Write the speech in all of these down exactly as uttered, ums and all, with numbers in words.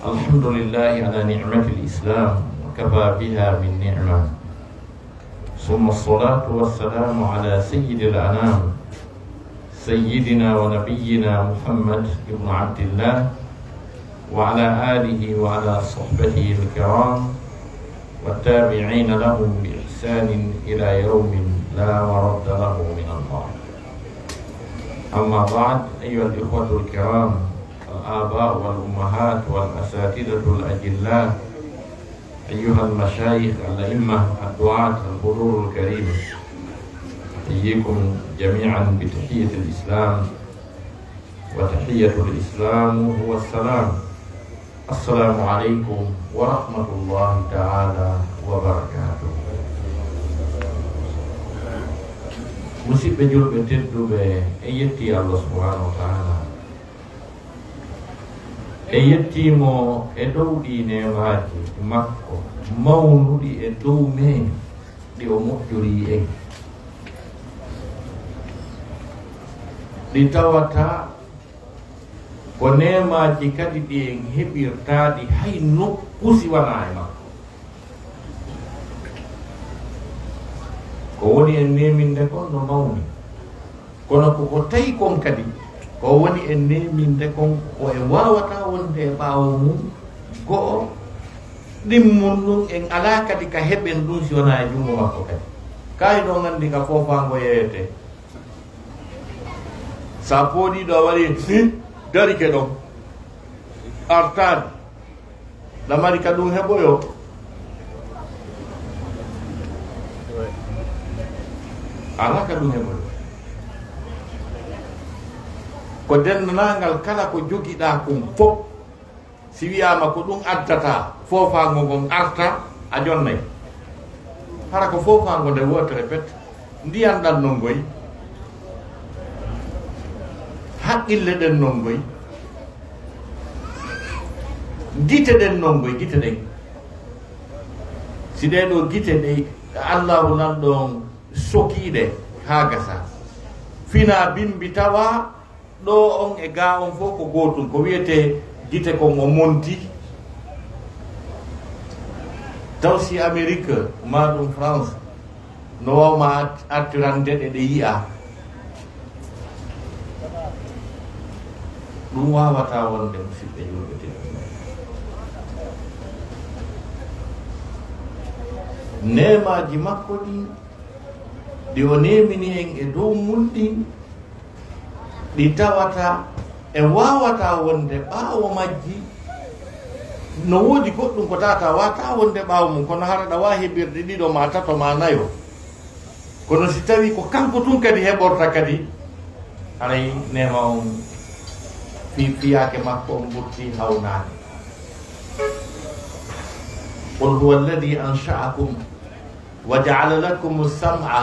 الحمد لله على نعمة الإسلام، وكفى بها من نعمة. ثم الصلاة والسلام على سيد الأنام، سيدنا ونبينا محمد بن عبد الله، وعلى آله وعلى صحبه الكرام، والتابعين لهم بإحسان إلى يوم لا مرد له من الله. أما بعد، أيها الإخوة الكرام، الآباء والأمهات والأساتذة الأجلاء، أيها المشايخ الأئمة الدعاة الحضور الكريم، أحييكم جميعا بتحية الإسلام، وتحية الإسلام هو السلام. السلام عليكم ورحمة الله تعالى وبركاته. Musidɓe julɓe tedduɓe, en yetti Allah subhanahu wa ta'ala. En yettii mo e dow ɗii neemaaji makko mawnuɗi e dow men, ɗi o moƴƴorii en, ɗi tawata ko neemaaji kadi ɗi en heɓirtaaɗi hay nokku si wanaa e makko. Ko woni en neeminde kon no mawni. Kono ko ko tawi kon kadi, ko woni en neeminde kon, ko en waawataa wonde e ɓaawo mum, go'o, ɗimmun ɗum en alaa kadi ka heɓen ɗum si wonaa e junngo makko kadi. Kay ɗon anndi ka foofaango yeyetee. Sa pooɗiiɗo a waɗi, hi, darike ɗon, artaani. Ɗa mari ka ɗum heɓoyo? Alaa ka ɗum heɓoyo. Ko denndaangal kala ko jogiɗaa kon fof, si wiyaama ko ɗum addata foofaango ngon arta, a jonnay. Hara ko foofaango nde wootere pet. Ndiyan ɗan non ngoy, haqqille ɗen non ngoy, gite ɗen non ngoy, gite ɗen. Si ɗee ɗoo gite ɗe Allaahu Lanɗo on sokii ɗe haa gasa, fina bimbi tawa ɗoo on e gaa on fof ko gootum, ko wiyetee gite kon o monti. Taw si Amérique maa ɗum France no waawma art-, artirande ɗe, ɗe yi'a. Ɗum waawataa wonde, musidɓe julɓe tedduɓe. Neemaaji makko ɗin, ɗi o neemini en e dow mun ɗin, ɗi tawata en waawataa wonde ɓaawo majji. No woodi goɗɗum ko tawata waawataa wonde ɓaawo mum, kono hara ɗa waawi heɓirde ɗiɗo maa tato maa nayo. Kono si tawii ko kanko tun kadi heɓorta kadi, haray neema on fi-, fiyaake makko on ɓurti hawnaade. قل هو الذي أنشأكم وجعل لكم السمع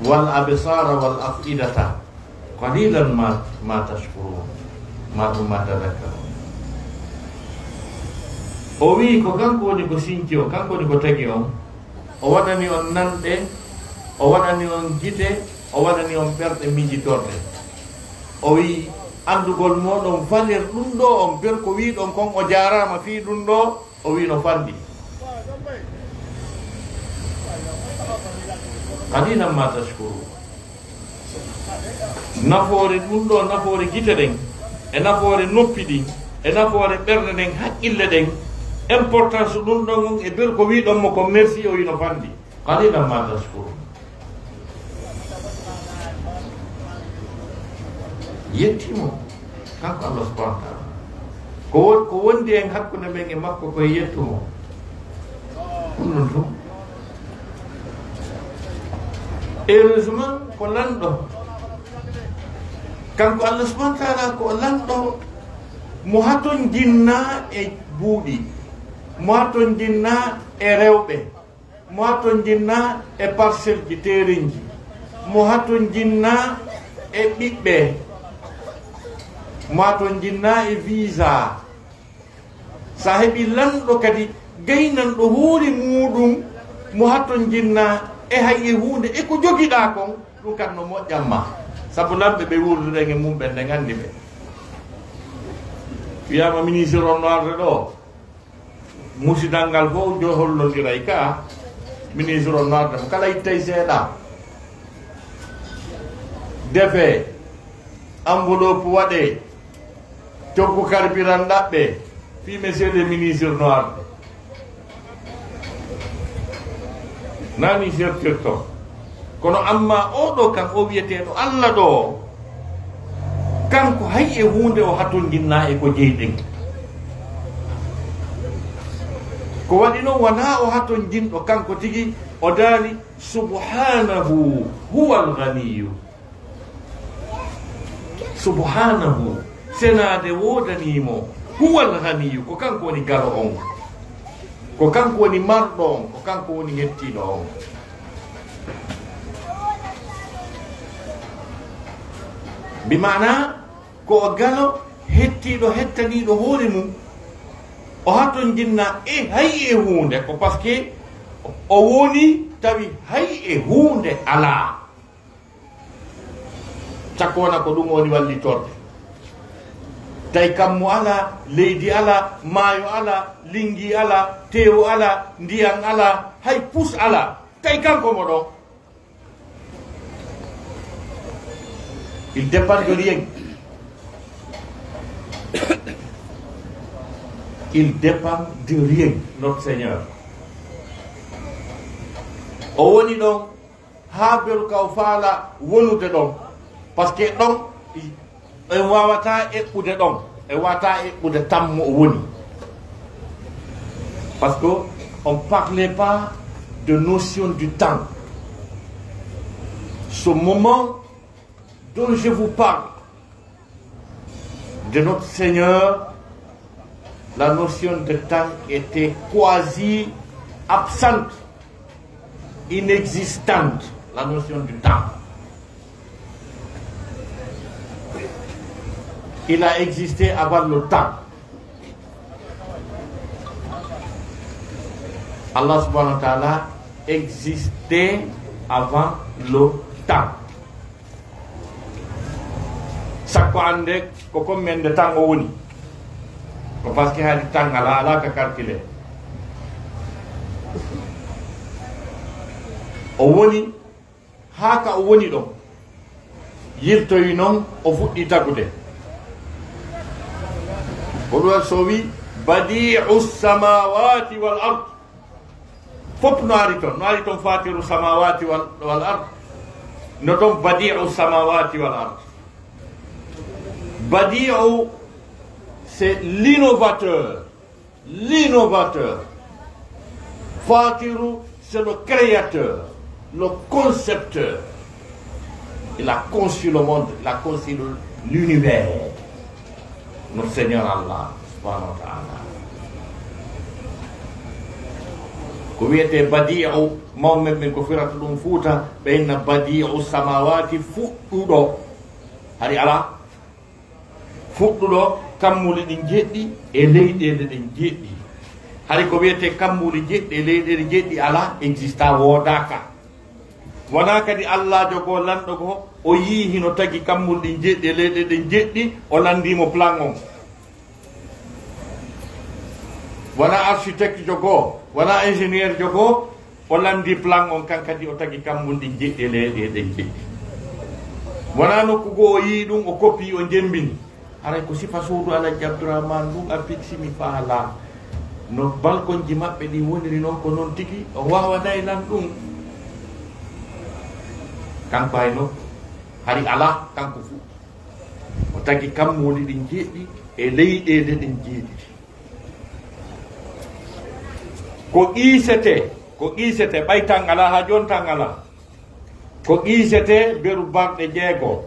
والأبصار والأفئدة قليلا ما، ما تشكرون، ما، ما تذكرون. O wi'i ko kanko woni ko sinci on, kanko woni ko tagi on. O waɗani on nanɗe, o waɗani on gite, o waɗani on ɓerɗe miijitorɗe. O wi'i, anndugol mooɗon faler ɗum ɗoo on, ber ko wi'ɗon kon o jaaraama fii ɗum ɗoo, o wi'i no fanɗi. Qalilan ma tashkurun. Nafoore ɗum ɗoo, nafoore gite ɗen, e nafoore noppi ɗin, e nafoore ɓernde nden, haqqille ɗen, importance ɗum ɗon on, e ber ko wi'ɗon mo ko merci, o wi'i no fanɗi. Qalilan ma tashkurun. Yetti mo, kanko Allah subhanahu wa ta'ala. Ko won-, ko wondi en hakkunde men e makko ko e yettu mo. Ɗum ɗon ɗum. Heureusement ko lanɗo. Kanko Allah subhanahu wa ta'ala ko lanɗo mo haton jinna e buuɗi, mo haton jinna e rewɓe, mo haton jinna e parcelle ji, terenji, mo haton jinna e ɓiɓɓe, mo haton jinna e visa. Sa heɓi lanɗo kadi gaynanɗo hoore muɗum, mo haton jinna e hay e huunde e ko jogiɗaa kon, ɗum kan no moƴƴan ma. Sabu lanɓe ɓe wuurduɗen e mum ɓen, ne nganndi ɓe. Wiyaama ministre on no arde ɗo, musidal ngal fof jo hollondiray ka, ministre on no arde mo kala ittay seeɗa. Defe, enveloppe waɗe, coggu carburant ɗaɓɓe, fii monsieur le ministre no arde. Nani sertirto. Kono amma oɗo kan o wiyeteeɗo Allah ɗo, kanko hay e huunde o hatonjinna e ko jeyɗen. Ko waɗi noon wonaa o hatonjinɗo kanko tigi, o daali subhanahu huwal ganiyu. Subhanahu, senaade woodanii mo, huwal ganiyu, ko kanko woni galo on, ko kanko woni marɗo on, ko kanko woni hettiiɗo on. Bi maana, ko o galo hettiiɗo, hettaniiɗo hoore mum, o hatonjinna e hay e huunde, ko parce que o woni tawi hay e huunde alaa. Cakkoona ko ɗum woni wallitorde. Tawi kammu alaa, leydi alaa, maayo alaa, linngi alaa, teewu alaa, ndiyan alaa, hay pus alaa. Tawi kanko mo ɗo. Il dépend de rien. Il dépend de rien, notre Seigneur. O woni ɗon haa beru ka o faala wonude ɗon. Parce que ɗon, en waawataa eɓɓude ɗon. En waawataa eɓɓude tammo o woni. Parce que on parlait pas de notion du temps. Ce moment dont je vous parle, de notre Seigneur, la notion de temps était quasi absente, inexistante, la notion du temps. Il a existé avant le temps. Allah subhanahu wa ta'ala existait avant le temps. Sakko annde ko combien de temps o woni. Ko parce que hari temps alaa, alaa ka calculer. O woni haa ka o woni ɗon. Yiltoyi noon, o fuɗɗi tagude. Ko ɗum waɗi so o wi, "Badi'u samawati wal ard." Fof no ari toon, no ari toon Fatiru samawati wal, wal ard. No toon Badi'u samawati wal ard. Badi'u, c'est l'innovateur. L'innovateur. Fatiru, c'est le créateur, le concepteur. Il a conçu le monde, il a conçu le, l'univers. Notre Seigneur Allah, subhanahu wa ta'ala. Ko wiyetee Badi'u, mawɓe men ko firata ɗum Fuuta, ɓe inna Badi'u samawati, fuɗɗuɗo. Hari alaa. Fuɗɗuɗo kammuuli ɗin jeɗɗi e leyɗeele ɗen jeɗɗi. Hari ko wiyetee kammuuli jeɗɗi e leyɗeele jeɗɗi alaa, exista, woodaaka. Wonaa kadi Allaajo goo, lanɗo goo, o yii hino tagi kammuuli ɗin jeɗɗi e leyɗeele ɗen jeɗɗi, o lanndii mo plan on. Wonaa architecte jo goo, wonaa ingénieur jo goo, o lanndii plan on, kan kadi o tagi kammuuli ɗin jeɗɗi e leyɗeele ɗen jeɗɗi. Wonaa nokku goo o yii ɗum, o kopii, o jemmbini. Haray ko sifa suudu Alhaji Abdourahmane ndun a fiksini faalaa. No balkonji maɓɓe ɗin woniri non, ko non tigi, o waawanay lan ɗum. Kanko hay no, hari alaa, kanko fu. O tagi kammuuli ɗin jeɗɗi e leyɗeele ɗen jeɗɗi. Ko qiisetee, ko qiisetee, ɓay tan alaa, haa jooni tan alaa. Ko qiisetee beru balɗe jeego.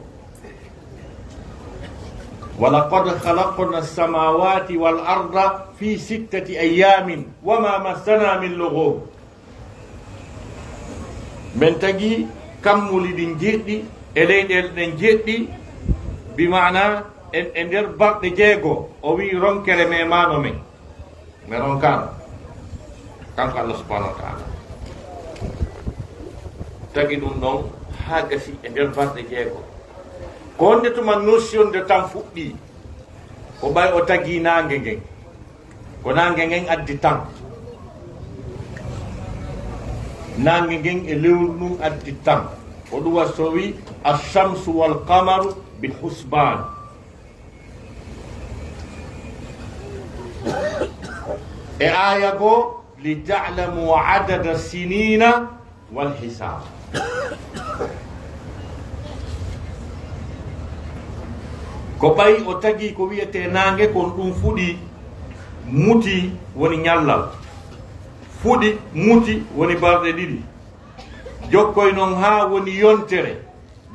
"Wa laqad khalaqna as-samawati wal arda fi sittati ayyamin wa ma massana min lughub." Men tagi kammuuli ɗin jeɗɗi e leyɗeele ɗen jeɗɗi, bi maana en, e nder balɗe jeego, o wi'i ronkere memaano men. Mi ronkaano. Kanko Allah subhanahu wa ta'ala. Tagi ɗum ɗon haa gasi e nder balɗe jeego. Ko honde tuma notion de temps fuɗɗi? Ko Ko ɓay o tagi naange ngen. Ko naange ngen addi tan. Naange ngen e lewru ndun addi tan. Ko ɗum waɗi so wi, "Ash-shamsu wal qamaru bi husban." E aaya goo, "Li ta'lamu adada sinina wal hisab." Ko ɓay o tagi ko wiyetee naange kon, ɗum fuɗi, muti, woni ñallal. Fuɗi, muti, woni balɗe ɗiɗi. Jokkoy non haa woni yontere.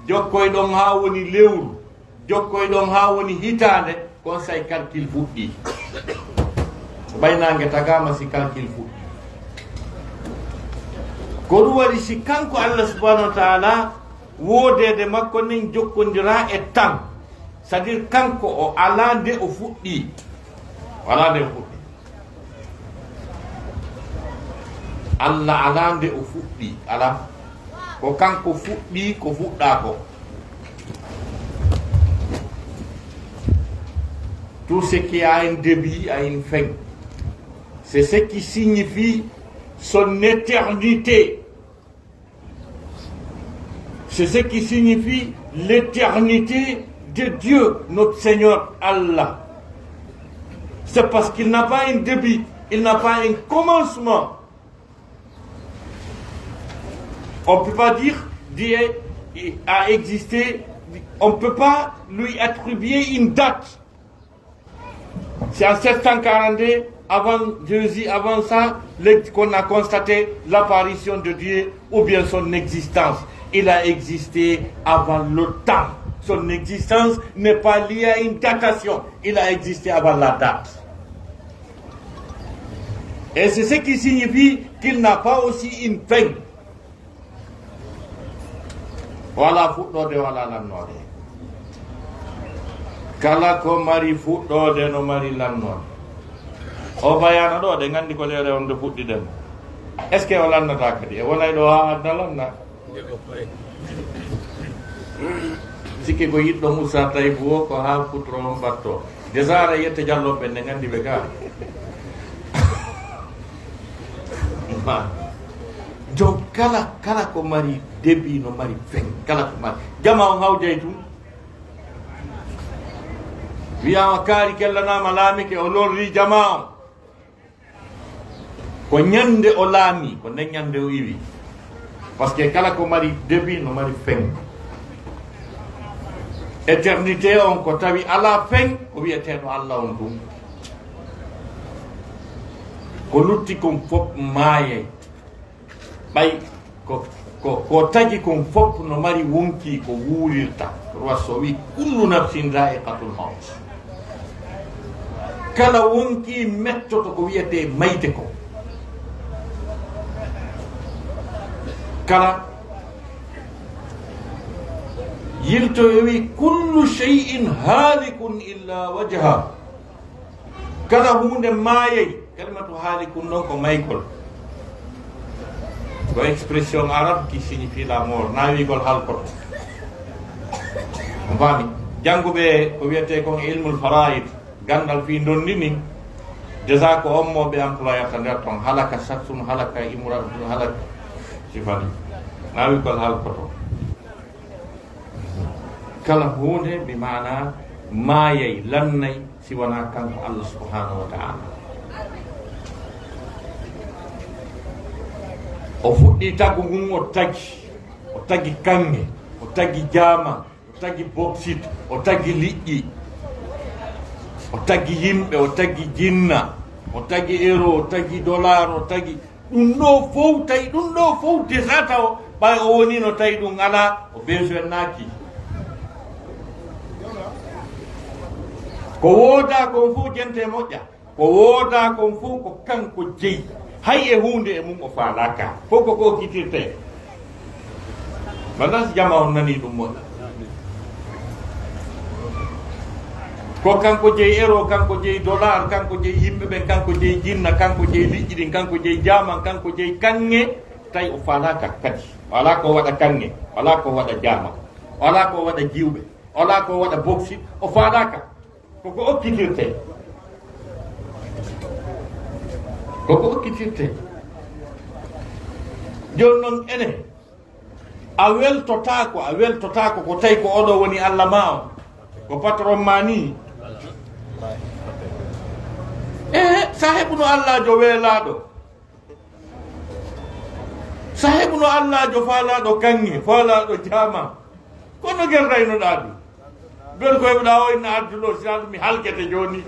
Jokkoy ɗon haa woni lewru. Jokkoy ɗon haa woni hitaande, kon say calcul fuɗɗii. Ɓay naange tagaama si calcul fuɗɗii. Ko ɗum waɗi si kanko Allah subhanahu wa ta'ala, woodeede makko nden jokkondiraa e tan. C'est-à-dire kanko o alaa nde o fuɗɗii. O alaa nde o fuɗɗii. Allah alaa nde o fuɗɗii, alaa. Ko kanko fuɗɗii ko fuɗɗaa ko. Tout ce qui a un début a une fin. C'est ce qui signifie son éternité. C'est ce qui signifie l'éternité de Dieu, notre Seigneur Allah. C'est parce qu'il n'a pas un début, il n'a pas un commencement. On ne peut pas dire Dieu a existé, on ne peut pas lui attribuer une date. C'est en sept cent quarante-deux, avant Jésus, avant ça, le- qu'on a constaté l'apparition de Dieu ou bien son existence. Il a existé avant le temps. Son existence n'est pas liée à une datation. Il a existé avant la date. Et c'est ce qui signifie qu'il n'a pas aussi une fin. Wala fuɗɗoode, wala lannoode. Kala ko mari fuɗɗoode no mari lannoode. O bayana ɗo, ɗe nganndi ko leere on nde fuɗɗiɗen. Est-ce que o lannata kadi? E wonay ɗo haa adna lanna. Sikke ko yiɗɗo Moussa Taïbou o, ko haa futuro on batto. Déjà ara yette Jallo ɓe, nde nganndi ɓe gaa. Ma. Donc, kala, kala ko mari début no mari fin, kala ko mari. Jama on hawjay tun. Wiyaama kaari kellanaama laamike, o lorri jama on. Ko ñande o laami, ko nden ñande o iwi. Parce que kala ko mari début no mari fin. Éternité on ko tawi alaa fin, ko wiyeteeɗo Allah on ɗum. Ko lutti kon fof maayay. Ɓay ko, ko, ko tagi kon fof no mari wonkii ko wuurirta. Roi so wi, "Kullu nafsin dha'iqatul mawt." Kala wonkii mettoto ko wiyetee mayde ko. Kala yilto e wi, "Kullu shay'in halikun illa wajha." Kala huunde maayay, kalimatu haalikun noon ko maykol. Ko expression arabe qui signifie la mort. Naawigol halkoto. On faami? Jannguɓe ko wiyetee kon e ilmul faraid, ganndal fii ndondi nin, déjà ko on mo ɓe employata nder ton, halaka shakhsun, halaka imra'atun, halaka sifani. Naawigol halkoto. Kala huunde, bi maana maayay, lannay, si wanaa kanko Allah subhanahu wa ta'ala. O fuɗɗii tagu ngun, o tagi, o tagi kaŋŋe, o tagi jaama, o tagi boksit, o tagi liƴƴi, o tagi yimɓe, o tagi jinna, o tagi euro, o tagi dollar, o tagi ɗum ɗo fow, tawi ɗum ɗo fow déjà taw, ɓay o woni no tawi ɗum alaa, o besoin naaki. Ko woodaa kon fow jente moƴƴa, ko woodaa kon fow ko kanko jeyi, hay e huunde e mum o faalaaka, fow ko ko kitirtee. Walla si jama on nanii ɗum moƴƴa. Ko kanko jeyi euro, kanko jeyi dollar, kanko jeyi yimɓe ɓen, kanko jeyi jinna, kanko jeyi liƴƴi ɗin, kanko jeyi jaaman, kanko jeyi kaŋŋe, tawi o faalaaka kadi. O alaa ko waɗa kaŋŋe, o alaa ko waɗa jaaman, o alaa ko waɗa jiwɓe, o alaa ko waɗa boksi, o faalaaka. Koko okkitirte. Koko okkitirte. Jooni noon ene, a weltotaako, a weltotaako ko tawi ko oɗo woni Allah ma o, ko patron ma ni. E, sahebu no Allaajo weelaaɗo. Sahebu no Allaajo faalaaɗo kaŋŋe, faalaaɗo jaama. Kono gerdaynoɗaa ɗum. Ɓen koye ɗa o inna adduɗo, si ɗum mi halkete jooni.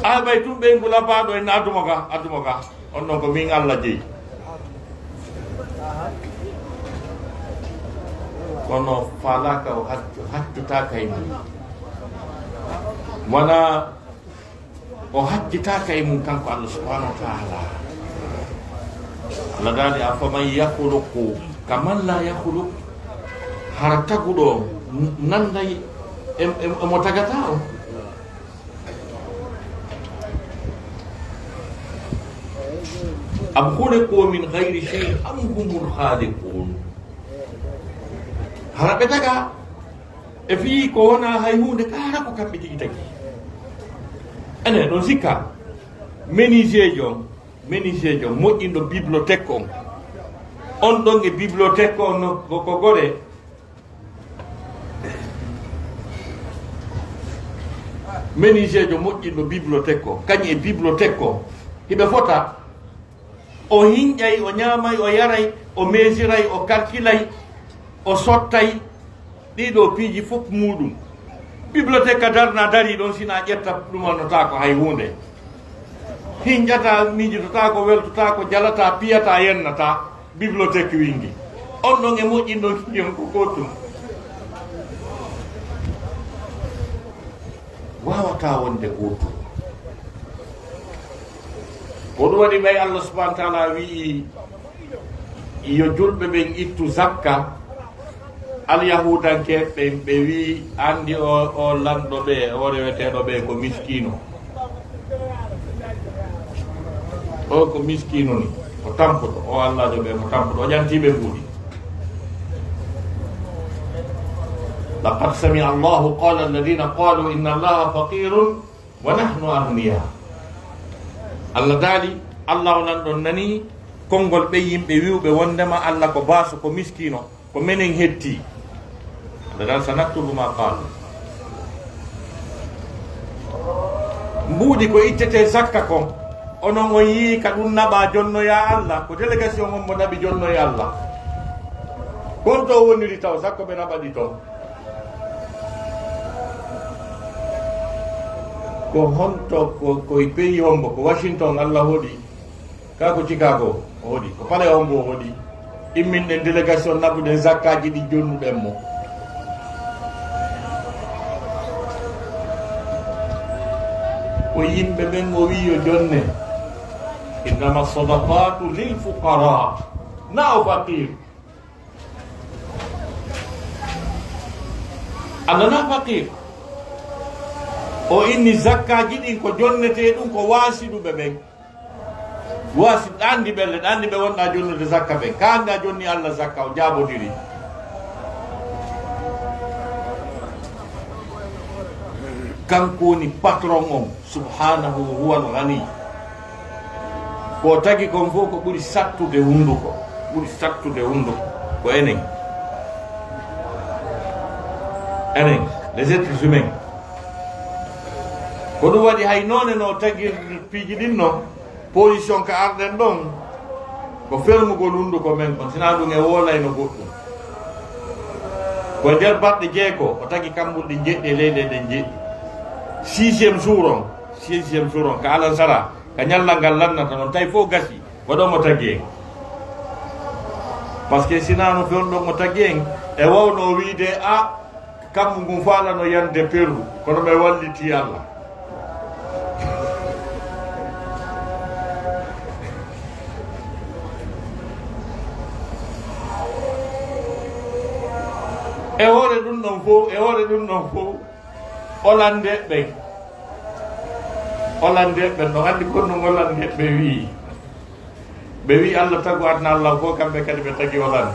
A ɓay tum ɓe ngula baaɗo inna addumo ga, addumo ga. On ɗon ko min Allah jeyi. Kono faalaka o haccu-, haccutaka e mum. Wona o haccitaka e mum kanko Allah subhanahu wa ta'ala. Allah daali, "Afaman yakhluqu kaman la yakhluq." Hara taguɗo on n-, nanday e, e, e mo tagata on? Am khuliqu min ghayri shay'in am humul khaliqun. Hara ɓe taga e fii ko wona hay huunde, kaara ko kamɓe tigi tagi. Ene, ɗon sikka, menuisierjo on, menuisierjo on, moƴƴinɗo bibliothèque on, on ɗon e bibliothèque on no, ko, ko gore. Menuisierjo moƴƴinɗo bibliothèque on, kañum e bibliothèque on, hiɓe fota. O hinƴay, o ñaamay, o yaray, o meesiray, o karkilay, o sottay, ɗiɗo piiji fof muuɗum. Bibliothèque ka darna darii ɗon, sina ƴetta ɗumannotaako hay huunde. Hinƴata, miijototaako, weltotaako, jalata, piyata, yennata. Bibliothèque wingi. On ɗon e moƴƴin ɗon kiyon ko gootum. Waawata wonde gootum. Ko ɗum waɗi ɓay Allah subhanahu wa ta'ala wi'i yo julɓe ɓen ittu zakka. Alyahuudanke ɓen ɓe wi'i, "Anndi o, o lanɗo ɓe, o reweteeɗo ɓe ko miskiino. O ko miskiino ni, o tampuɗo, o Allaajo ɓe ko tampuɗo, o ƴantii ɓe mbuuɗi." "Laqad sami'a Allahu qawla alladhina qalu inna Allaha faqirun wa nahnu aghniya." Allah daali, Allah onan ɗon nani konngol ɓe yimɓe wi'uɓe wondema Allah ko baaso, ko miskiino, ko menen hetti. Allah daali, "Sanaktubu ma qalu." Mbuuɗi ko ittete zakka kon, onon on yii ka ɗum naɓa jonnoya Allah, ko délégation on mo naɓi jonnoya Allah. Kon to woniri taw, sakko ɓe naɓa ɗi ton. Ko honto, ko, ko e pays hombo, ko Washington Allah hoɗi, ka ko Chicago o hoɗi, ko palais hombo o hoɗi, imminɗen délégation naɓuɗen zakkaaji ɗi jonnuɗen mo. Ko yimɓe ɓen o wi'i yo jonne, "Innama sadaqatu lil fuqara." Na o faqir. Alla na faqir. O inni zakkaaji ɗin ko jonnetee ɗum ko waasiɗuɓe ɓen. Waasi ɗanndi ɓelle, ɗanndi ɓe wonɗa jonnude zakka ɓen. Ka annda jonni Alla zakka o jaabodiri. Kanko woni patron on, subhanahu huwal ghani. Ko tagi kon fof ko ɓuri sattude hunnduko, ɓuri sattude hunnduko ko enen. Enen, les êtres humains. Ko ɗum waɗi hay noone no tagi piiji ɗin no, position ka arɗen ɗon, ko fermugol hunnduko men kon, sina ɗum e wolayno goɗɗum. Ko e nder baɗɗe jeego, o tagi kammbulɗe jeɗɗi e leyɗe ɗen jeɗɗi. Sixième jour on, sixième jour on, ka alansara, ka ñallal ngal lannata noon, tawi fof gasi, ko ɗon mo tagi en. Parce que sina no fewndo mo tagi en, e wawno o wiide, a, kammu ngun faalano yande Peru, kono ɓe walliti Alla. E hoore ɗum ɗon fof, e hoore ɗum ɗon fof, Olandeeɓe ɓen, Olandeeɓe ɓen, no anndi kon no Olandeeɓe ɓe wi'i. Ɓe wi'i Alla tagu aduna Alla fof, kamɓe kadi ɓe tagi Olande.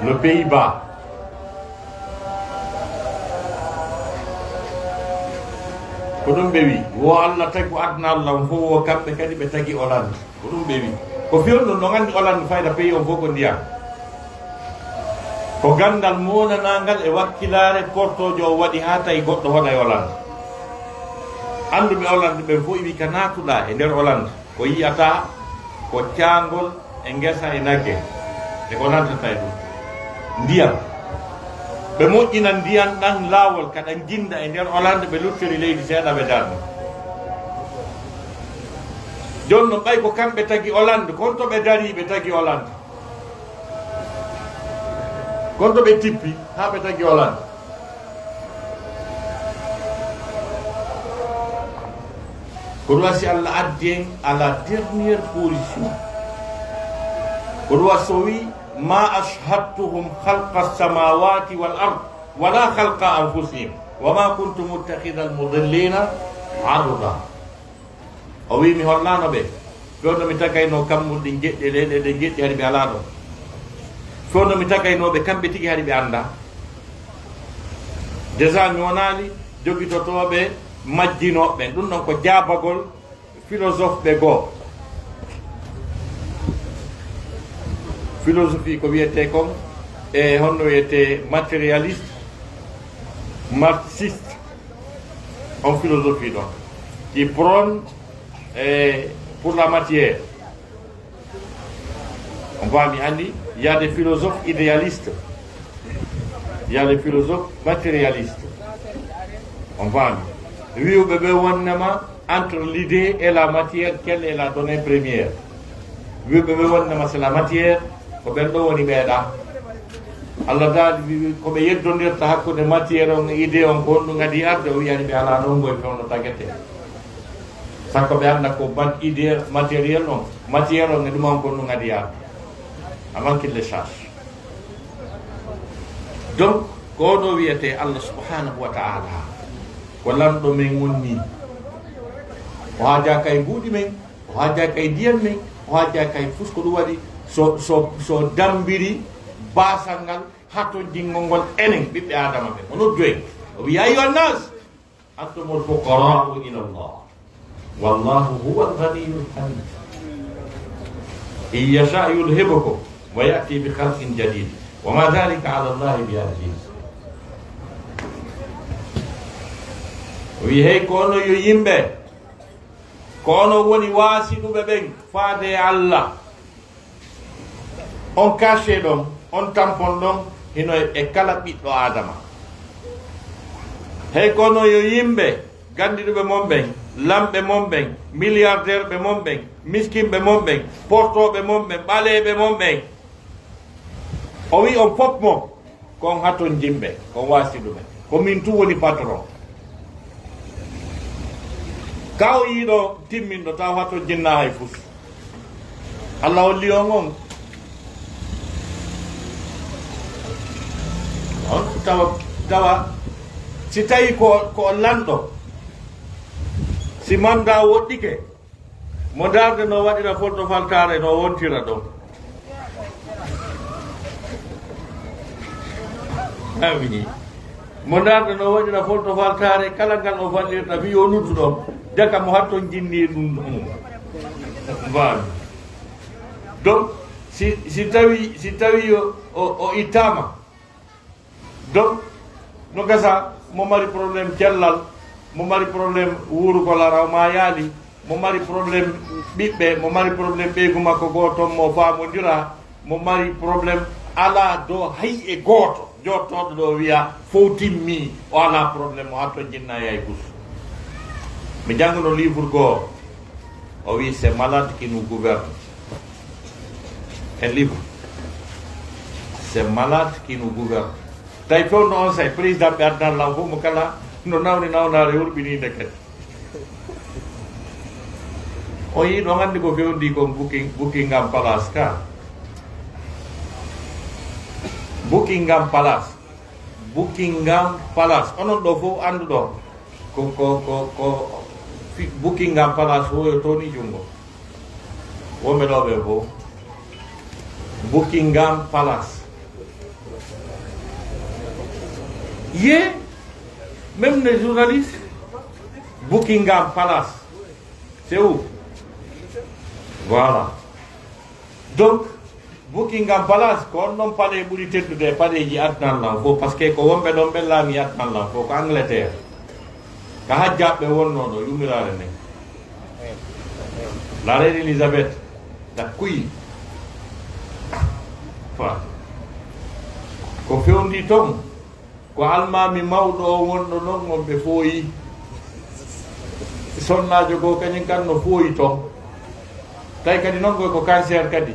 Le Pays-Bas, Ko ɗum ɓe wi, wo Allah tagu aduna Allah on fof, wo kamɓe kadi ɓe tagi Hollande. Ko ɗum ɓe wi. Ko fewndo no nganndi Hollande fayda pays on fof ko ndiyam. Ko ganndal moonanangal e wakkilaare portoojo o waɗi haa tawi goɗɗo hoɗa e Hollande. Annduɓe Hollande ɓen fof iwi ka naatuɗaa e nder Hollande. Ko yiyata ko caangol e ngesa e nagge e ko nantata e ɗum. Ndiyam. Ɓe moƴƴina ndiyam ɗan laawol, ka ɗan jinnda e nder Hollande, ɓe luttiri leydi seeɗa ɓe darni. Jooni non ɓay ko kamɓe tagi Hollande, kon to ɓe darii ɓe tagi Hollande. Kon to ɓe tippi haa ɓe tagi Hollande. Ko ɗum si Allah addi en à la dernière position. Ko ɗum so wi, "Ma ashhadtuhum khalqa samawati wal ard, wala khalqa anfusihim, wa ma kuntu muttakhidal mudillina aduda." O wi, "Mi hollaano ɓe. Fewndo mi tagayno kammuuli ɗin jeɗɗi e leyɗe ɗen jeɗɗi, hari ɓe alaa ɗon. Fewndo mi tagayno ɓe, kamɓe tigi hari ɓe anndaa." Déjà mi wonaali jogitotooɓe majjinooɓe ɓen. Ɗum ɗon ko jaabagol philosophe ɓe goo. Philosophie ko wiyetee kon e honno wiyetee matérialiste, marxiste, on philosophie ɗon, qui prône, eh, pour la matière. On va mi andi, il y a des philosophes idéalistes, il y a des philosophes matérialistes. On va mi wi'uɓe ɓe wonnema entre l'idée et la matière, quelle est la donnée première? Wi'uɓe ɓe wonnema c'est la matière, ko ɓen ɗo woni ɓeeɗa. Allah daali wi ko ɓe yeddondirta hakkunde matière on e idée on, ko honɗum adi arde? O wiyani ɓe alaa ɗon ngoy fewndo tagete. Sakko ɓe annda ko bat idée matériel on, matière on e ɗum on ko honɗum adi arde. A manquille charge. Donc, ko ɗo wiyete Allah subhanahu wa ta'ala ko lanɗo men wonni. O haajaa kay mbuuɗi men, o haajaa kay ndiyam men, o haajaa kay fus ko ɗum waɗi so, so, so dambiri baasal ngal hatonjingol ngol enen ɓiɓɓe Aadama ɓen. O noddu en, o wiya, "Ayyuhan nas, antumul fuqara'u ila Allah. Wallahu huwal ghaniyyul hamid. In yasha yudhhibukum wa ya'ti bi khalqin jadid. Wa ma dhalika ala Allahi bi aziz." O wi, "Hey, ko onon yo yimɓe, ko onon woni waasiɗuɓe ɓen faade e Allah. On cachet ɗon, on tampon ɗon, hino e kala ɓiɗɗo Aadama. Hey, ko onon yo yimɓe, ganndiɗuɓe mon ɓen, lamɓe mon ɓen, milliardaire ɓe mon ɓen, miskinɓe mon ɓen, portooɓe mon ɓen, ɓaleeɓe mon ɓen." O wi on fof mo, ko on hatonjinɓe, ko on waasiɗuɓe. Ko min tun woni patron. Ka o yiɗo timminɗo, taw hatonjinnaa hay fus. Allah holli on on. On tawa, tawa, si tawi ko, ko on lanɗo, si mandat woɗɗike, mo ndaarde no waɗira folto faltaare, no wontira ɗon. Amini. Mo ndaarde no waɗira folto faltaare, kala ngal o fallirta, fii yo nuddu ɗon, jaka mo hatton jinni ɗum ɗum. Mbaami. Donc, si, si tawi, si tawi o, o, o ittaama, donc, no gasa, mo mari problème cellal, mo mari problème wuurugol ara o maayaali, mo mari problème ɓiɓɓe, mo mari problème ɓeygu makko gooto, mo faamondira, mo mari problème alaa do hay e gooto. Jottooɗo ɗo wiya, fow timmi, o alaa problème, o hatto jinna yaay gus. Mi jannguno livre goo, o wi, c'est malade qui nous gouverne. E livre, c'est malade qui nous gouverne. Tawi fewndo on say, président ɓe addan law fof mo kala no nawni nawnaare hurɓiniinde kadi. O yii ɗon anndi ko fewndi kon Bucking-, Buckingham Palace ka. Buckingham Palace. Buckingham Palace. Onon ɗo fof annduɗo ko, ko, ko, ko fi-, Buckingham Palace fof yo toni junngo. Wonɓe ɗo ɓe fof. Buckingham Palace. Ye, même les journalistes, Buckingham Palace. C'est où? Voilà. Donc, Buckingham Palace, ko on ɗon palais ɓuri teddude e paleeji adunal lan fof, parce que ko wonɓe ɗon ɓen laami adunal lan fof, ko Angleterre. Ka hajjaaɓe wonnoo ɗo, yumiraare nden. La reine Elizabeth, the queen. Fa. Ko fewndi ton, ko almaami mawɗo o wonɗo ɗon on ɓe fooyi. Sonnaajo goo kañum kan no fooyi ton. Tawi kadi non koy ko cancer kadi.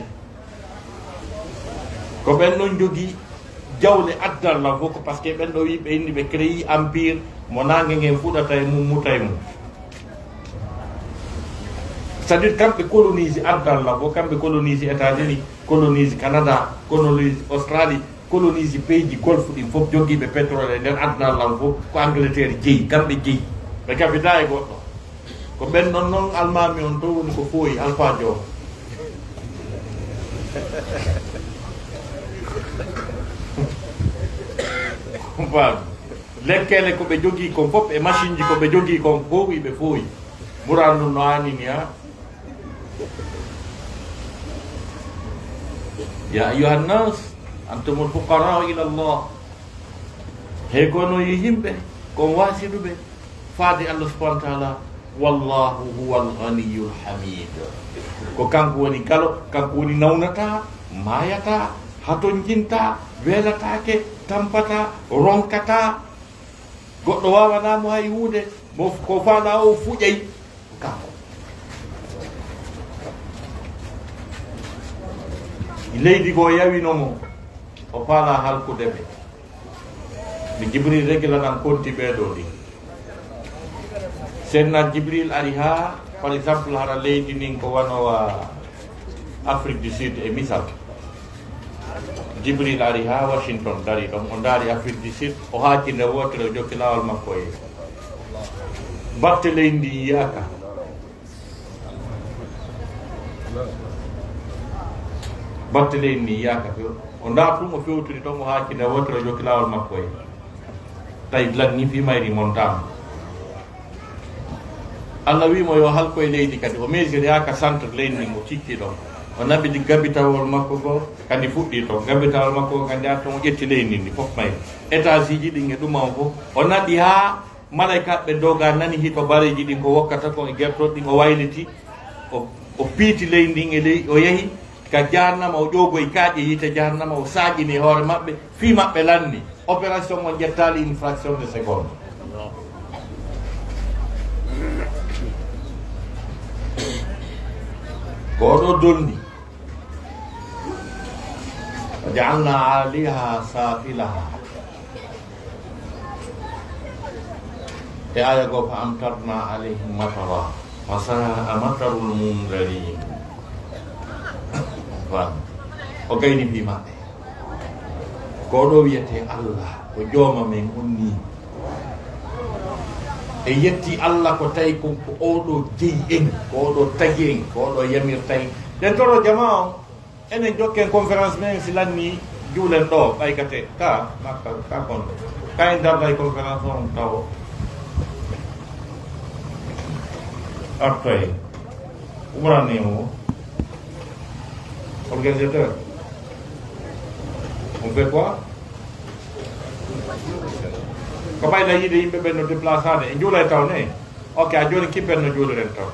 Ko ɓen ɗon jogii jawle adunal lan fof, ko parce que ɓen ɗo wi ɓe inni ɓe créé empire mo naange ngen fuɗata e mum, muta e mum. C'est-à-dire kamɓe colonise adunal lan fof, kamɓe colonise États-Unis, colonise Canada, colonise Australie, colonise pays ji golfe ɗin fof, jogiiɓe pétrole e nder adunal lan fof, ko Angleterre jeyi, kamɓe jeyi. Ɓe gabida e goɗɗo. Ko ɓen ɗon non almaami on to woni ko fooyi alfaajo on. Faami. Lekkele ko ɓe jogii kon fof e machine ji ko ɓe jogii kon fof ɓe fooyi. Ɓuran ɗum no aanini ha. Ya ayyuhan nas, antumul fuqara'u ila Allah. Hey kono yi yimɓe, kon wasiɗuɓe faade Allah subhanahu wa ta'ala. Wallahu huwal ghaniyyul hamid. Ko kanko woni galo, kanko woni nawnata, mayata, hatonjinta, welataake, tampata, ronkata. Goɗɗo wawanamo hay huunde, mo ko faala o fuƴay. Kanko. Leydi goo yawino mo, o faala halkude ɓe. Mi Jibril regilanan konti ɓee ɗoo ɗi. Seydina Jibril ari haa, par exemple, hara leydi ndin ko wano wa Afrique du Sud e misal. Jibril ari haa Washington, dari ɗon, o ndaari Afrique du Sud, o haaki nde wootere, o jokki laawol makko e batte leydi ndi yiyaaka. Batte leydi ndi yiyaaka few. O ndaari ɗum, o fewtiri ɗon, o haaki nde wootere, o jokki laawol makko e tawi lanni fii mayri montaama. Allah wi'i mo yo halko e leydi kadi. O mesiri haa ka centre leydi ndin, o cikki ɗon. O naɓidi gabitawol makko goo, kadi fuɗɗi ton. Gabitawol makko goo, kadi haa ton, o ƴetti leydi ndin fof mayri. Étage ji ɗin e ɗuma on fof. O naɓi haa malaykaaɓe doga nani hito bareeji ɗin ko wokkata kon e gertooɗi ɗin, o wayliti. O, o piiti leydi ndin e ley, o yehi. Ka jahannama, o ƴoogoyi kaaƴe yiite jahannama, o saaƴini e hoore maɓɓe, fii maɓɓe lanni. Opération on ƴettaali une fraction de seconde. Ko oɗo dolni. وجعلنا عاليها سافلها. E aya goo, فأمطرنا عليهم مطرا فساء مطر المنذرين. Faami? O gayni fii maɓɓe. Ko ɗo wiyetee Allah, ko jooma men on nii. E yetti Allah ko tawi ko, ko oɗo jeyi en, ko oɗo tagi en, ko oɗo yamirta en. Den toro jamaa on. Enen jokken conférence men si lanni juulen ɗo, ɓay gate, ka, makka, ka kon. Ka en darday conférence on tawo. Artoy. Umran ni mo. Organisateur. On fait quoi? Ko ɓay la yiide yimɓe ɓen no déplaçade, e juula e taw ne. Ok, a jooni kippen no juuliren taw.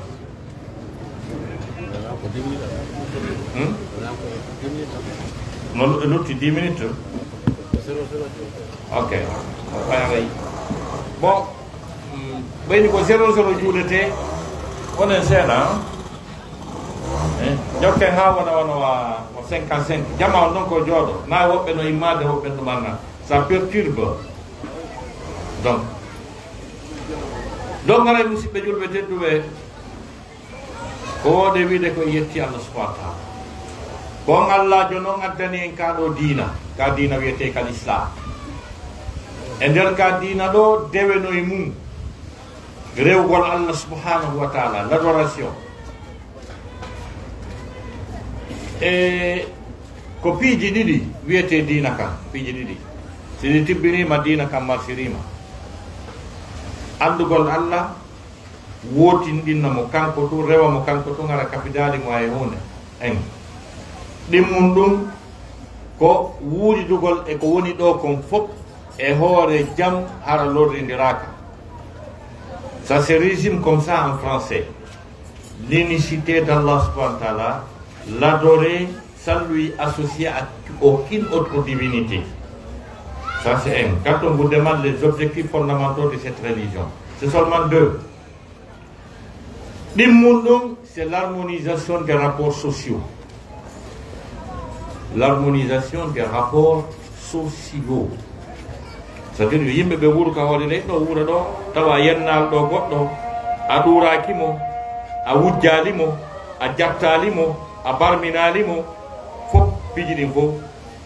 Hmm? No lu-, lutti dix minutes. Ok. Ɓay a ray. Bon, mm, ɓayni ko zéro zéro juuletee, onen seeɗa, hein? Eh, jokken haa wona, wona wa, wa cinquante-cinq. Jama on non ko jooɗo. Na woɓɓe no immaade, woɓɓe no ɗum anna. Ça perturbe. Donc, donc, haray, musidɓe julɓe tedduɓe, ko wooɗi wiide ko yetti Allah subhanahu wa ta'ala. Ko on Allaajo non addani en kaa ɗoo diina, kaa diina wiyetee ka Lislaam. E nder kaa diina ɗoo, dewe no e mum rewgol Allah subhanahu wa ta'ala, l'adoration. E ko piiji ɗiɗi wiyetee diina kan, piiji ɗiɗi. Si ɗi tibbiniima, diina kan marsiriima. Anndugol Allah, Wootinɗinna mo kanko tun, rewa mo kanko tun, hara kafidaali mo hay huunde. En. Ɗimmun ɗum ko wuuridugol e ko woni ɗoo kon fof e hoore jam, hara lorrindiraaka. Ça se résume comme ça en français. L'unicité d'Allah subhanahu wa ta'ala, l'adorer sans lui associer à aucune autre divinité. Ça c'est un. Quand on vous demande les objectifs fondamentaux de cette religion, c'est seulement deux. Ɗimmun ɗum, c'est l'harmonisation des rapports sociaux. L'harmonisation des rapports sociaux. C'est-à-dire, yo yimɓe ɓe wuuru ka hoore leydi ɗo, wuura ɗo, tawa a yennaali ɗo goɗɗo, a ɗuuraaki mo, a wujjaali mo, a jattaali mo, a barminaali mo, fof piiji ɗin fof.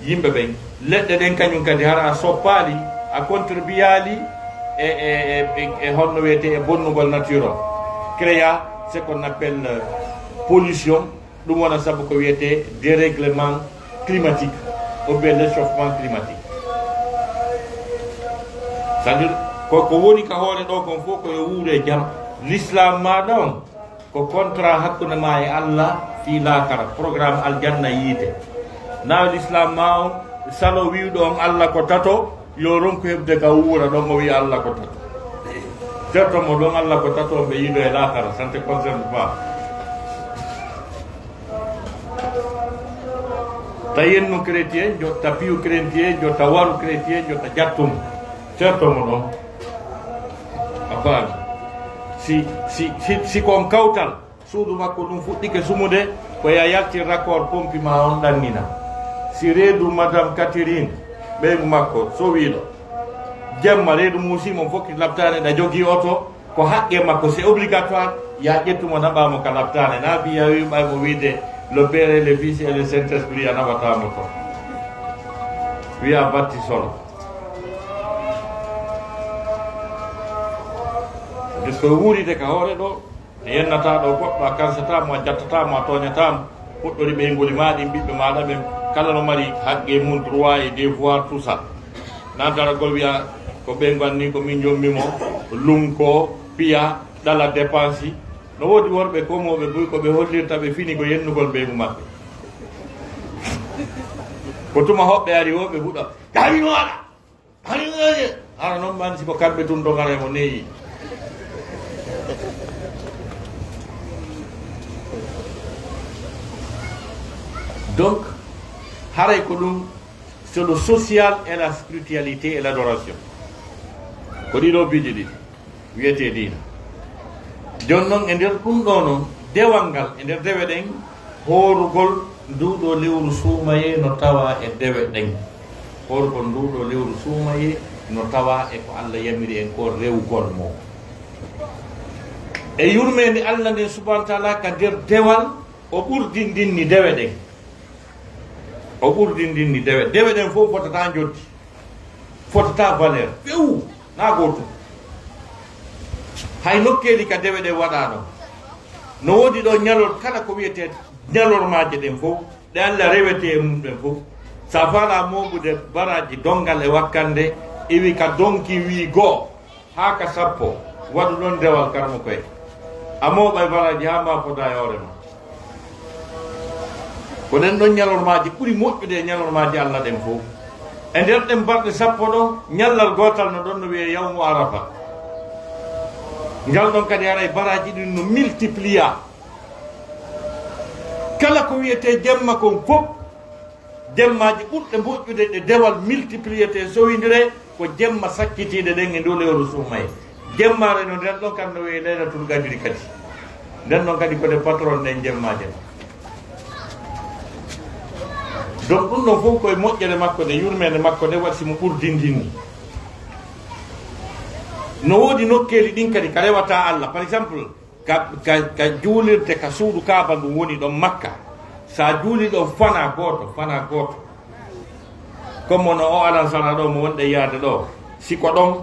Yimɓe ɓen, leɗɗe ɗen kañum kadi, hara a soppaali, a contribuaali e, e, e, e, e honno wiyetee, e bonnugol nature o. Créa ce qu'on appelle, euh, pollution, ɗum wona sabu ko wiyetee dérèglement climatique, ou bien réchauffement climatique. C'est-à-dire, ko, ko woni ka hoore ɗo kon fof ko yo wuure jam. L'islam ma ɗon, ko contrat hakkunde ma e Allah fii laakara, programme aljanna yiite. Naa l'islam ma on, salo wi'uɗo on Allah ko tato, yo ronku heɓde ka wuura ɗon, o wi'a Allah ko tato. Certo mo ɗon Allah ko tato, on ɓe yiido e laakara, ça ne te concerne pas. Ta yennu chrétien, jotta piyu chrétien, jotta waru chrétien, jotta jattum. Certo mo ɗon. A faami? Si, si, si, si ko on kawtal, suudu makko ɗum fuɗɗike sumude, ko ya yaltir raccord pompi ma on ɗannina. Si reedu Madame Catherine, ɓeyngu makko, sowiiɗo, jemma reedu muusi mon fof ki labtaani, ɗa jogii oto, ko haqqe makko, c'est obligatoire, ya ƴettu mo naɓa mo ka labtaane. Na fi ya wi ɓay mo wiide le Père et le Fils et le Saint-Esprit a naɓata mo to. Wiya batti solo. Parce que wuuride ka hoore ɗo, a yennataa ɗo goɗɗo, a kansataa mo, a jattataa mo, a tooñataa mo. Puɗɗori ɓeynguuli maa ɗin, ɓiɓɓe maaɗa ɓen, kala no mari haqqe mum, droit et devoir, tout ça. Na daragol wiya, ko ɓeyngu an ni, ko min jommi mo, lunko, piya, ɗala dépense. No woodi worɓe komooɓe buy ko ɓe hollirta ɓe fini ko yennugol ɓeyngu maɓɓe. Ko tuma hoɓɓe ari o, ɓe fuɗa. Tawi no waɗa. Hara noon ɓaan si ko kamɓe tun dogare mo neeyi. Donc, haray ko ɗum, c'est le social et la spiritualité et l'adoration. Ko ɗiɗo piiji ɗiɗi wiyetee diina. Jooni noon, e nder ɗum ɗo noon, dewal ngal, e nder dewe ɗen, hoorugol nduuɗo lewru suumayee no tawaa e dewe ɗen. Hoorugol nduuɗo lewru suumayee no tawaa e ko Allah yamiri en ko rewgol mo. E yurmeende Allah nden subhaanahu wa taala ka nder dewal, o ɓurdindinni dewe ɗen. O ɓurdindinni dewe. Dewe ɗen fof fotataa njoddi. Fotataa valeur. Few, naa gootum. Hay nokkeeli ka dewe ɗen waɗaano. No woodi ɗo ñalor-, kala ko wiyetee ñalormaaje ɗen fof, ɗe Allah rewetee e mum ɗen fof. Sa faalaa mooɓude baraaji donngal e wakkannde, iwi ka donki wii goo haa ka sappo, waɗu ɗon dewal karmo koye. A mooɓay baraaji haa mbaafodaa e hoore ma. Ko ɗen ɗon ñalormaaji ɓuri moƴƴude e ñalormaaji Allah ɗen fof. E nder ɗen balɗe sappo ɗon, ñallal gootal no ɗon no wiyee yawmu Arafa. Ngal ɗon kadi haray baraaji ɗin no multiplier. Kala ko wiyetee jemma kon fof, jemmaaji ɓurɗe moƴƴude ɗe dewal multiplier, sowindire, ko jemma sakkitiiɗe ɗen e ndu lewru suumayee. Jemmaare no nden ɗon kan no wiyee Laylatul Qadri kadi. Nden ɗon kadi ko nde patron ɗen jemmaaje ɗen. Donc ɗum ɗon fof koye moƴƴere makko nde, yurmeende makko nde waɗi si mo ɓurdindinni. No woodi nokkeeli ɗin kadi ka rewataa Allah. Par exemple, ka, ka, ka juulirde ka suudu Kaaba ndu woni ɗon Makka. Sa juuli ɗon fana gooto, fana gooto. Comme no o alansara ɗo mo wonɗen yaade ɗo. Si ko ɗon,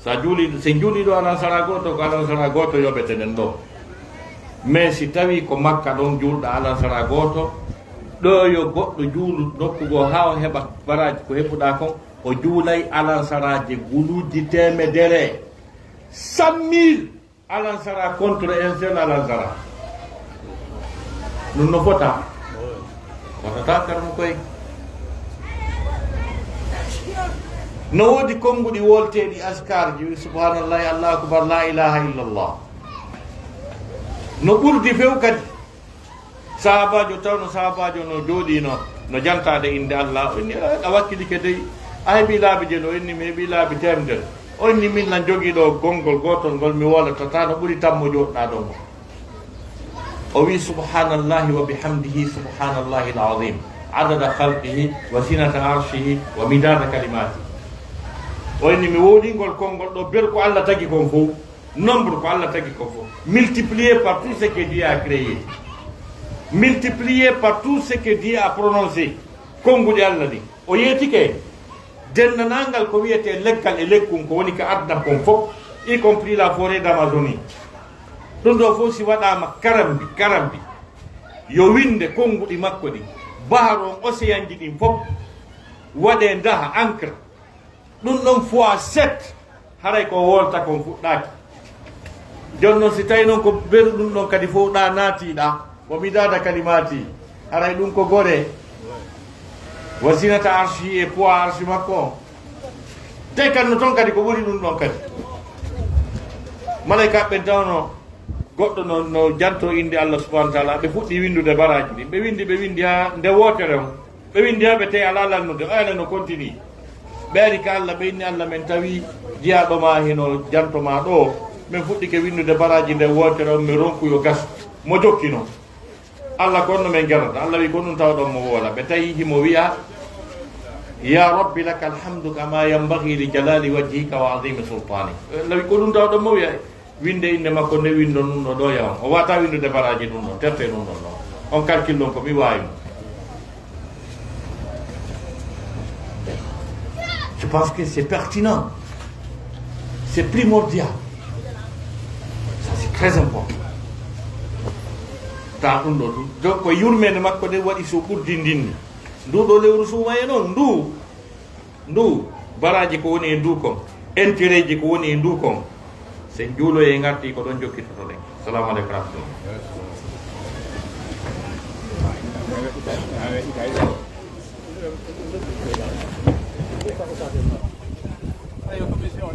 sa juuli, si juuli ɗo alansara gooto, ko alansara gooto yoɓete ɗen ɗo. Mais si tawi ko Makka ɗon juulɗa alansara gooto, ɗo yo goɗɗo juulu nokku goo haa o heɓa baraaji ko heɓuɗaa kon, o juulay alansaraaji guluuji teemedere, cent mille. Alansara contre un seul Alansara. Ɗum no fota. Fotata karmo koy. No woodi konnguɗi wolteeɗi askar ji, subhanallahi, Allahu akbar, la ilaha illallah. No ɓurdi few kadi. Sahaabaajo tawno sahaabaajo no jooɗiino, no jantaade innde Allah. O inni, "Eh, a wakkilike dey. A heɓii laabi jelu?" O inni, "Mi heɓii laabi teemedere." O inni, "Min lan jogii ɗo gonngol gootol ngol mi woolatata no ɓuri tammo jooɗɗaa ɗo ngol." O wi'i, "Subhanallahi wa bihamdihi, subhanallahi al-azim, adada khalqihi, wa zinata arshihi, wa midada kalimati." O inni, "Mi wowlii ngol konngol ɗo, ber ko Allah tagi kon fow." Nombre ko Allah tagi ko fof, multiplié par tout ce que Dieu a créé, multiplié par tout ce que Dieu a prononcé. Konnguɗi Allah ɗi o yeetike, denndanangal ko wiyetee leggal e lekkun ko woni ka aduna kon fof, y compris la forêt d'Amazonie. Ɗum ɗo fof si waɗaama karambi karambi, yo winnde konnguɗi makko ɗi, bahar on, océan ji ɗin fof waɗee ndaha encre. Ɗum ɗon fois sept, haray ko wolta kon fuɗɗaaki. Jooni noon, si tawi noon ko beru ɗum ɗon kadi fof ɗa naatiɗa, o midada kalimati, haray ɗum ko gore. Wa zinata arshi, e poids arshi makko on. Te kanno toon kadi ko ɓuri ɗum ɗon kadi. Malaykaaɓe ɓen tawno goɗɗo no, no janto innde Allah subhanahu wa taala, ɓe fuɗɗi winndude baraaji ɗin. Ɓe winndi, ɓe winndi haa nde wootere on. Ɓe winndi haa ɓe tawi alaa lannude, ayna no continue. Ɓe ari ka Allah, ɓe inni, "Allah, men tawi jiyaaɗo ma hino janto ma ɗo, men fuɗɗike winndude baraaji nde wootere on, mi ronku yo gas." Mo jokki noon. Allah ko on no men janata. Allah wi, "Ko ɗum tawɗon mo woola." Ɓe tawi himo wi'a, "Ya Rabbi, lakal hamdu kama yanbaghi li jalali wajhika wa azimi sultani." Allah wi, "Ko ɗum tawɗon mo wi'a." Winnde innde makko nde winndo ɗum ɗo ɗo yaw. O wata winndude baraaji ɗum ɗon, terte ɗum ɗon ɗon. On calcul ɗon ko mi waawi mo. Je pense que c'est pertinent. C'est primordial. Ça, c'est très important. Ta ɗum ɗo ɗum. Donc, ko yurmeende makko nde waɗi so ɓurdi ndinni. Ndu ɗo lewru suumaye noon, ndu Ndu, baraaji ko woni e ndu kon, intérêt ji ko woni e ndu kon. Sen juuloye ngarti ko ɗon jokkitotoɗen. Salamu aleykum wa rahmatullah. Ayo, commission,